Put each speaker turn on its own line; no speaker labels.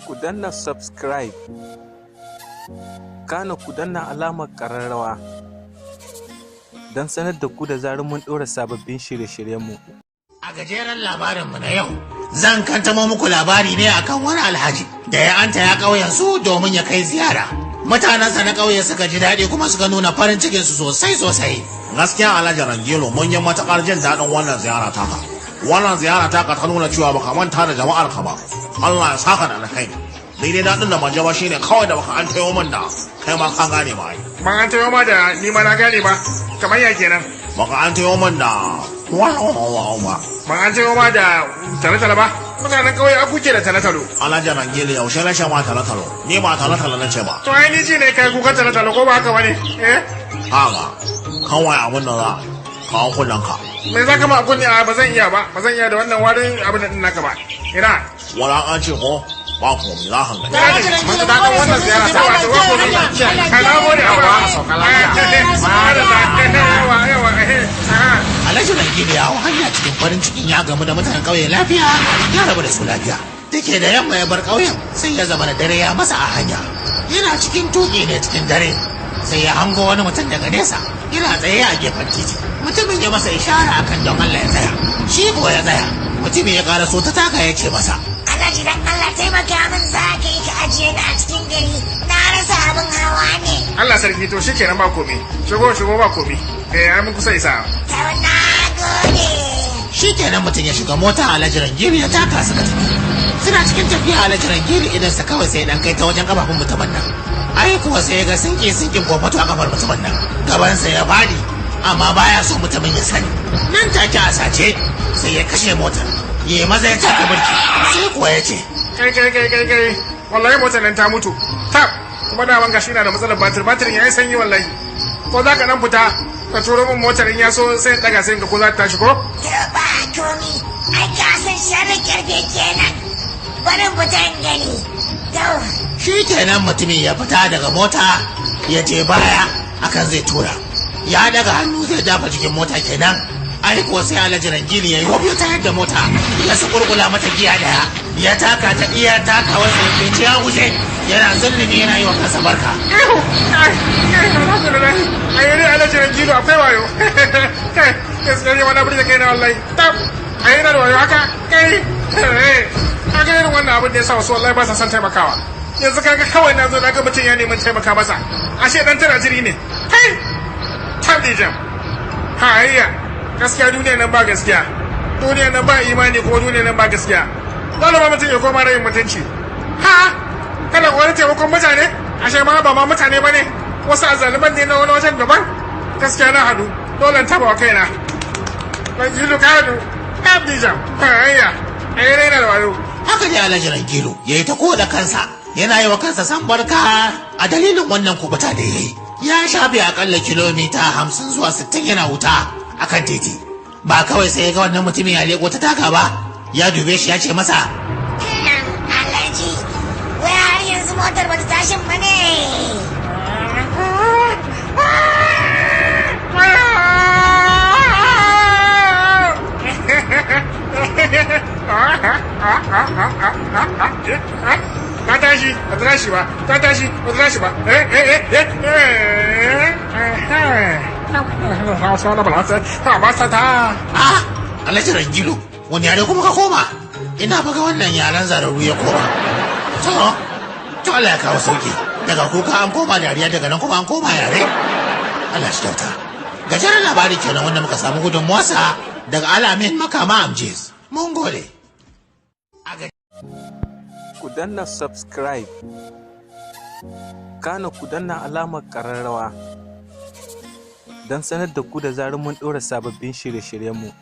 Ku danna subscribe, kana ku danna alamar ƙararrawa don sanar da ku da zarar mun ɗora sababbin shirye-shiryenmu.
A gajeren labarinmu na yau, zan kantamo muku labari ne akan wani alhaji da ya anta ya ƙauyen su domin ya kai ziyara. Mutanensa na ƙauye suka ji daɗi kuma suka nuna farin cikinsu sosai sosai.
Gaskiya Alhaji Rangelo, mun yi matuƙar jin daɗin wannan ziyara taka. Wannan ziyara taka ta nuna cewa baka manta da jama'ar ka ba. Allah ya saka da alkhairi. Ni dai daɗin da ban ji ba shine kawai da baka an tayo min da kai ma ka gane ba ai.
Ban an tayo ma da ni ma na gane ba. Kamar ya kenan?
Baka an tayo min da ba.
Ban an tayo ma da talatalo ba. Mutanen ƙauye a kuke da talatalo.
Alhaji Rangelo, yaushe na ce ma talatalo? Ni ba talatalo na ce ba.
To ai ni ji ne kai kuka talatalo, ko ba haka bane? Eh?
Haka kawai abin da za kawo kunnen ka.
Me za ka ma kunni? A ba zan iya ba. Ba zan iya da wannan warin abin da naka ba. Ina.
Wala an ce ko ba komai za ka gani.
Mun ji daɗin wannan ziyara ta wato ba komai. Ka na gode a sauka lafiya. Yawa yawa.
Alhaji Rangilo ya hau hanya cikin farin cikin ya gamu da mutanen ƙauye lafiya, ya rabu da su lafiya. Dake da yamma ya bar ƙauyen, sai ya zama da dare ya masa a hanya. Yana cikin tuƙi ne cikin dare, sai ya hango wani mutum daga nesa yana tsaye a gefen titi. Mutumin ya masa ishara akan don Allah ya tsaya. Shi kuwa ya tsaya. Mutumin ya ƙara so ta taka ya ce masa,
Alhaji, dan Allah taimaka min za ka yi ka ajiye ni a cikin gari. Na rasa abin hawa ne.
Allah sarki, to shikenan, ba komai. Shigo shigo, ba komai. Eh, ai mun kusa isa.
To na gode.
Shi kenan mutum ya shiga mota, Alhaji Rangilo ya taka suka tafi. Suna cikin tafiya, Alhaji Rangilo idan sa kawai sai dan kai ta wajen kafafun mutumin nan. Ai kuwa sai ya ga sinki sinkin kofato a kafar mutumin nan. Gabansa ya fadi, amma baya so mutumin ya sani. Nan take a sace sai ya kashe motar. Ya maza ya taka birki, sai kuwa ya ce,
Kai kai kai kai kai, wallahi motar nan ta mutu. Tab, kuma daman gashi na da matsalar batir, batirin yayi sanyi wallahi. Ko za ka dan fita ka turo min motar, in ya so sai in daga sai in ga ko za ta tashi ko?
To ba komi. Ai ka san sharrin karfe kenan. Bari in fita in gani. To.
Shi kenan mutumin ya fita daga mota ya je baya akan zai tura. Ya daga hannu zai dafa cikin mota kenan, ai kuwa sai Alhaji Rangili ya yi wabiyo tayar da mota, ya su kurkula mata giya daya, ya taka ta iya taka wasu ya ce ya guje, yana zulumi yana yi wa kansa barka.
Ihu! Ai, kai, alhamdulillah. Ai ne Alhaji Rangilo akwai wayo. Kai, gaskiya ne wani abu da kai na wallahi. Tab, ai yana da wayo haka. Kai, eh, kaga irin wannan abin da ya sa wasu wallahi ba sa son taimakawa. Yanzu kaga kawai na zo na ga mutum ya nemi taimaka masa. Ashe dan tana jiri ne. Kai, tab jam. Hayya, gaskiya duniya nan ba gaskiya. Duniya nan ba imani, kuma duniya nan ba gaskiya. Dole ba mutum ya koma rayin mutunci. Ha, kana wani taimakon mutane, ashe ma ba ma mutane ba ne, wasu azzaluman ne na wani wajen daban. Gaskiya na hadu, dole in taba wa kaina. Rangilo ka hadu, Abdijam, hayya, ai raina da wayo.
Haka ne Alhaji Rangilo ya yi ta koda kansa, yana yi wa kansa san barka a dalilin wannan kubuta da ya yi. Ya shafe akalla kilomita 50 zuwa 60 yana wuta akan titi. Ba kawai sai ya ga wannan mutumin ya leko ta taka ba, ya dube shi ya ce masa,
Alhaji, wai har yanzu motar bata tashin ba ne?
Ta tashi, ba ta tashi ba, ta tashi, ba ta tashi ba. Eh eh eh eh eh.
A Alhaji Rangilo, wani yare kuma ka koma? Ina faga wannan yaren zararru ya koma. To to, Allah ya kawo sauki. Daga kuka an koma dariya, daga nan kuma an koma yare. Allah shi kyauta. Gajeren labari kenan wanda muka samu gudunmuwarsa daga Alamin Makama Amjis. Mun gode.
Ku danna subscribe, kana ku danna alamar ƙararrawa don sanar da ku da zarar mun ɗora sababbin shirye-shiryenmu.